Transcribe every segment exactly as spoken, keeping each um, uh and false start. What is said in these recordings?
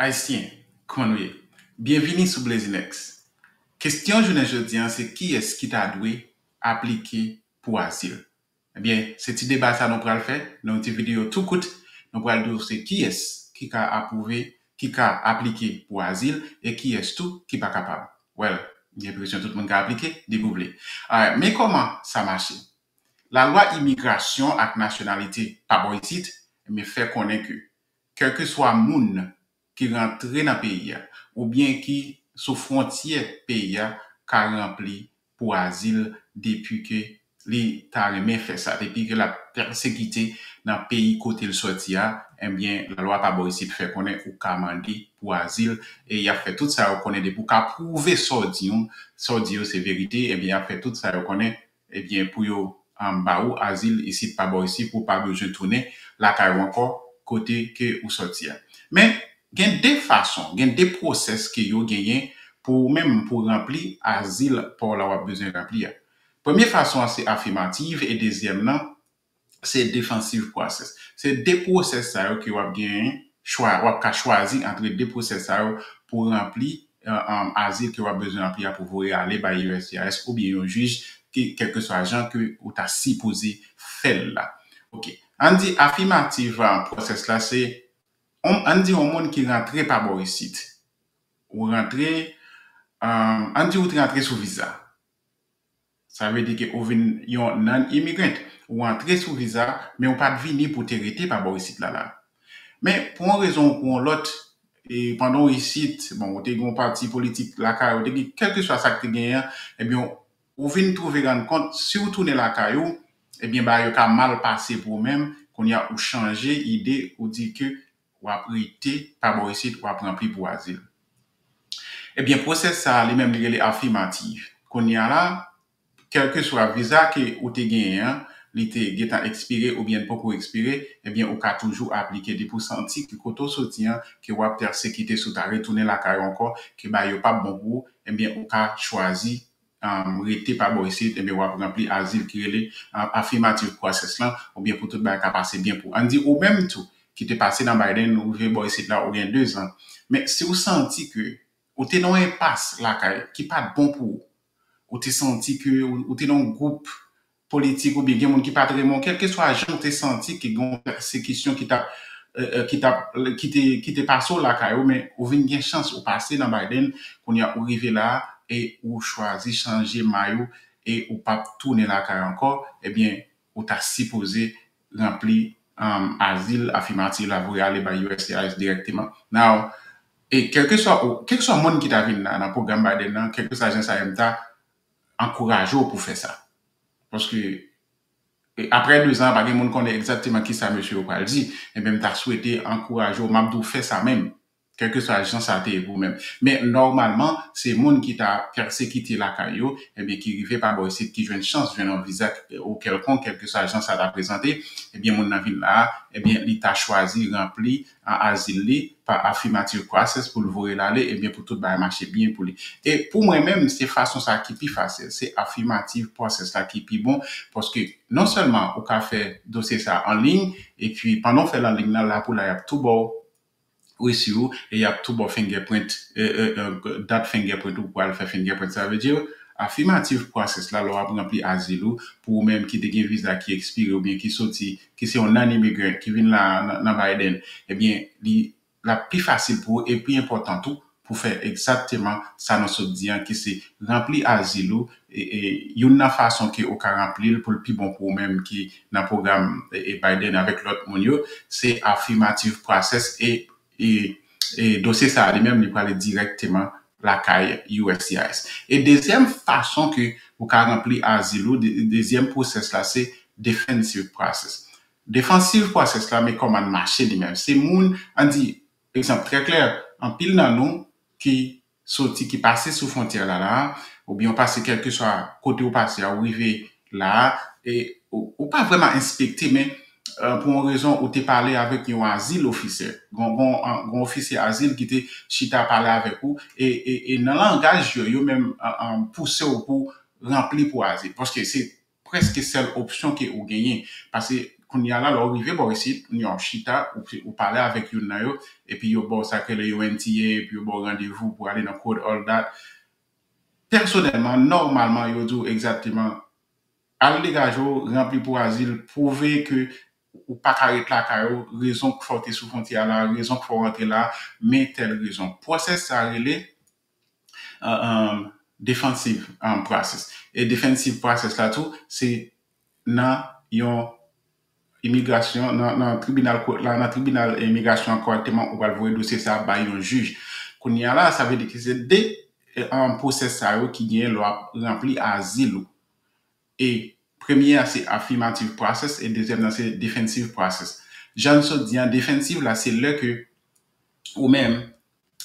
Ayisyen, kòman nou ye? Byenvini sou Blazinex. Kestyon jounen jodi a se kiyès ki ta dwe aplike pou azil? Ebyen, se ti deba sa nou pral fè nan yon ti videyo tou kout. Nou pral di w se kiyès ki ka apwouve, ki ka aplike pou azil e kiyès tou ki pa kapab. Well, gen enpresyon tout moun ka aplike depi w vle. Alright, men kòman sa mache? Lalwa imigrasyon ak nasyonalite pa bò isit, ebyen, fè konnen ke kèlkeswa moun ki rantre nan peyi a oubyen ki sou fwontyè peyi a ka ranpli pou azil depi ke li ta renmen fè sa, depi ke l ap pèsekite nan peyi kote l sòti a, ebyen, lalwa pa bò isit fè konnen ou ka mande pou azil e y ap fè tout sa yo konnen depi w ka pwouve sa w di yo, sa w di yo se verite, ebyen, y ap fè tout sa yo konnen, ebyen, pou yo um, ba ou azil isit pa bò isit pou w pa bezwen tounen lakay ou ankò kote ke ou sòti a. Men, gen de fason, gen de pwosès ke yo genyen pou ou menm pou ranpli azil pa w la w ap bezwen ranpli a. Premye fason an se afimativ e dezyèm nan se defansiv pwosès. Se de pwosès sa yo ke w ap genyen chwa, w ap ka chwazi antre de pwosès sa yo pou ranpli uh, um, azil ke w ap bezwen ranpli a pou voye ale bay U S C I S oubyen yon jij ki kèlkeswa jan ke ou ta sipoze fè l la. Ok. Ann di afimativ uh, pwosès la se, on, ann di yon moun ki rantre pa bò isit. Ou rantre, um, ann di ou te rantre sou viza. Sa vle di ke ou vin yon non-immigrant. Ou antre sou viza, men ou pa t vini pou te rete pa bò isit la la. Men, pou yon rezon ou pou yon lòt, e pandan w isit, bon, ou te gen yon pati politik lakay, ou te gen kèlkeswa sa k te genyen an, ebyen, ou vin twouve rann kont, si w tounen lakay ou, ebyen, bagay yo ka mal pase pou ou menm, kounye a ou chanje ide, ou di ke w ap rete pa bò isit, w ap ranpli pou azil. Ebyen, pwosès sa a, li menm, li rele afimativ. Kounye a la, kèlkeswa viza ke ou te genyen an, li te gentan ekspire oubyen l poko ekspire, ebyen, ou ka toujou aplike. Depi w santi ke kote w soti an, ke w ap pèsekite si w ta retounen lakay ou ankò, ke bagay yo p ap bon pou ou, ebyen, ou ka chwazi um, rete pa bò isit, ebyen, w ap ranpli azil ki rele uh, afimativ pwosès lan, oubyen pou tout bagay ka pase byen pou ou. Ann di ou menm tou, ki te pase nan Biden, ou rive bò isit la, ou gen dezan. Men si w santi ke ou te nan yon enpas lakay ki pa t bon pou ou, ou te santi ke ou, ou te nan yon gwoup politik oubyen gen moun ki pa t renmen w, kèlkeswa jan ou te santi ke gen yon pèsekisyon ki t ap, euh, euh, ki t ap, ki te, ki te pase w lakay ou, men ou vin gen chans, ou pase nan Biden, kounye a ou rive la a, e ou chwazi chanje may ou, e ou p ap tounen lakay ankò, ebyen, ou ta sipoze ranpli um, azil afimativ la voye ale bay U S C I S dirèkteman. Now, e kèlkeswa, kèlkeswa moun ki ta vin la nan pwogram Biden nan, kèlkeswa jan sa ye, m ta ankouraje w pou fè sa. Paske e, apre dezan, pa gen moun konnen egzakteman kisa mesye yo pral di, ebyen, m ta swete ankouraje w, m ap di w fè sa menm. Kèlkeswa jan sa te ye pou ou menm. Men nòmalman, se moun ki ta pèsekite lakay yo, ebyen, ki rive pa bò isit, ki jwenn chans jwenn yon viza ou kèlkonk, kèlkeswa jan sa ta prezante, ebyen, moun nan vin la a, ebyen, li ta chwazi ranpli an azil li pa afimativ pwosès pou l voye l ale, ebyen, pou tout bagay mache byen pou li. E pou mwen menm, se fason sa ki pi fasil, se afimativ pwosès la ki pi bon, paske non sèlman ou ka fè dosye sa an liy, epi pandan w fè l an liy nan, la pou la, y ap tou ba w resi ou, e y ap tou ba w fingerprint, e, e, e, dat fingerprint ou pral fè fingerprint. Sa vle di, afimativ pwosès la, lè w ap ranpli azil ou, pou ou menm ki te gen viza ki ekspire oubyen ki soti, ki se yon non-immigrant, ki vin la nan, nan Biden, ebyen, li, l ap pi fasil pou ou e pi enpòtan tou, pou fè egzakteman sa nou sot di an, ki se ranpli azil ou, e, e youn nan fason ke ou ka ranpli l pou l pi bon pou ou menm ki nan pwogram, e, e Biden avèk lòt moun yo, se afimativ pwosès e, e, e dosye sa a li menm, li prale dirèkteman lakay U S C I S. E dezyèm fason ke ou ka ranpli azil ou, de, dezyèm pwosès la, se defensive process. Defensive process la, men kòman l mache li menm. Se moun, ann di, egzanp trè klè, anpil nan nou ki soti, ki pase sou fwontyè la la, oubyen w pase kèlkeswa kote w pase a, ou rive la a, e ou, ou pa vrèman enspekte, men, e, pou yon rezon, ou te pale avèk yon azil ofisè. Gon, gon, an, gon ofisye azil ki te chita pale avèk ou, e, e, e nan langaj yo, yo menm, an, an, pouse w pou ranpli pou azil. Paske se prèske sèl opsyon ke ou genyen. Paske Kounye a la, lè w rive bò isit, kounye a w chita, ou, ou pale avèk youn nan yo, epi yo ba w sa k rele yon N T A, epi yo ba w randevou pou ale nan court, all that. Pèsonèlman, nòmalman, yo di w egzakteman, al degaje w, ranpli pou azil, pwouve ke ou pa ka ret lakay ou, rezon k fè w te sou fwontyè a la, rezon k fè w antre la, men tèl rezon. Pwosès sa a rele uh, um, defensive um, process. E defensive process la tou, se nan yon imigrasyon, nan, nan tribinal kout la, nan tribinal imigrasyon an kòrèkteman, ou pral voye dosye sa a bay yon jij. Kounye a la, sa vle di ke se de um, pwosès sa yo ki genyen lè w ap ranpli azil ou. E premye a se affirmative process e dezyèm nan se defensive process. Jan n sot di an, defensive la se lè ke ou menm,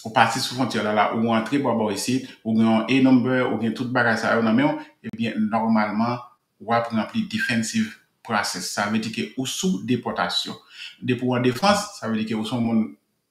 ou pati sou fwontyè la, la, ou antre bò bò isit, ou gen yon A number, ou gen tout bagay sa yo nan men w, ebyen, nòmalman, w ap ranpli defensive process. Sa vle di ke ou sou depòtasyon. Depi w an defans, sa vle di ke ou se yon moun,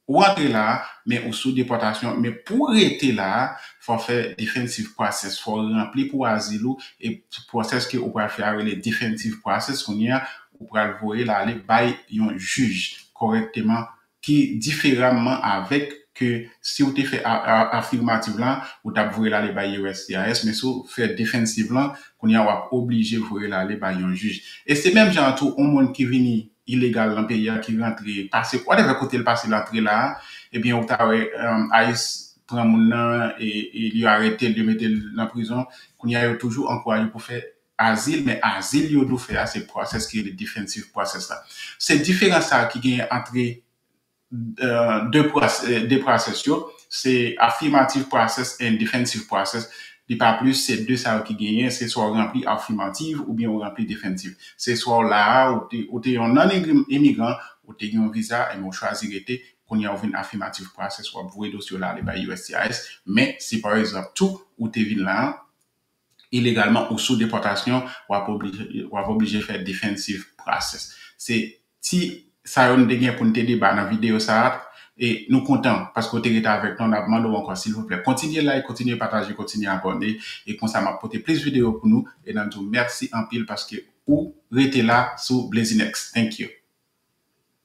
ou antre la, men ou sou depòtasyon, men pou w rete la, fò w fè defensive process, fò w ranpli pou azil ou, e pwosès ke ou pral fè a rele defensive process, kounye a, ou pral voye l ale bay yon jij kòrèkteman ki diferaman avèk ke si w te fè a- a- afirmative lan, ou t ap voye l ale bay U S C I S, men si w fè defensive lan, kounye a w ap oblije voye l ale bay yon jij. E se menm jan an tou, yon moun ki vini ilegal nan peyi a, ki rantre, pase, whatever kote l pase, l antre la a, ebyen, ou ta wè, um, ICE pran moun nan, e, e yo arete l, yo mete l nan prizon. Kounye a, yo toujou ankouraje pou fè azil, men azil yo dwe fè a, se pwosès ki rele defensive process la. Se diferans sa a ki genyen antre uh, de, pwos, eh, de process yo, se affirmative process and defensive process. Li pa plis, se de sa yo ki genyen, se swa w ranpli affirmative oubyen w ranpli defensive. Se swa w la a, ou te, ou te yon non-immigrant, ou te gen yon viza, e w chwazi rete, kounye a w vin affirmative process, w ap voye dosye w la ale bay U S C I S, men si pa egzanp tou, ou te vin la a, ilegalman ou sou depòtasyon, w ap oblije, w ap oblije fè defensive process. Se ti sa yo n te gen pou n te deba nan videyo sa a, e nou kontan paske w te rete avèk nou, n ap mande w ankò, silvouplè, kontinye like, kontinye pataje, kontinye abòne, e konsa m ap pote plis videyo pou nou, e n ap di w mèsi anpil paske ou rete la sou Blazinex. Thank you.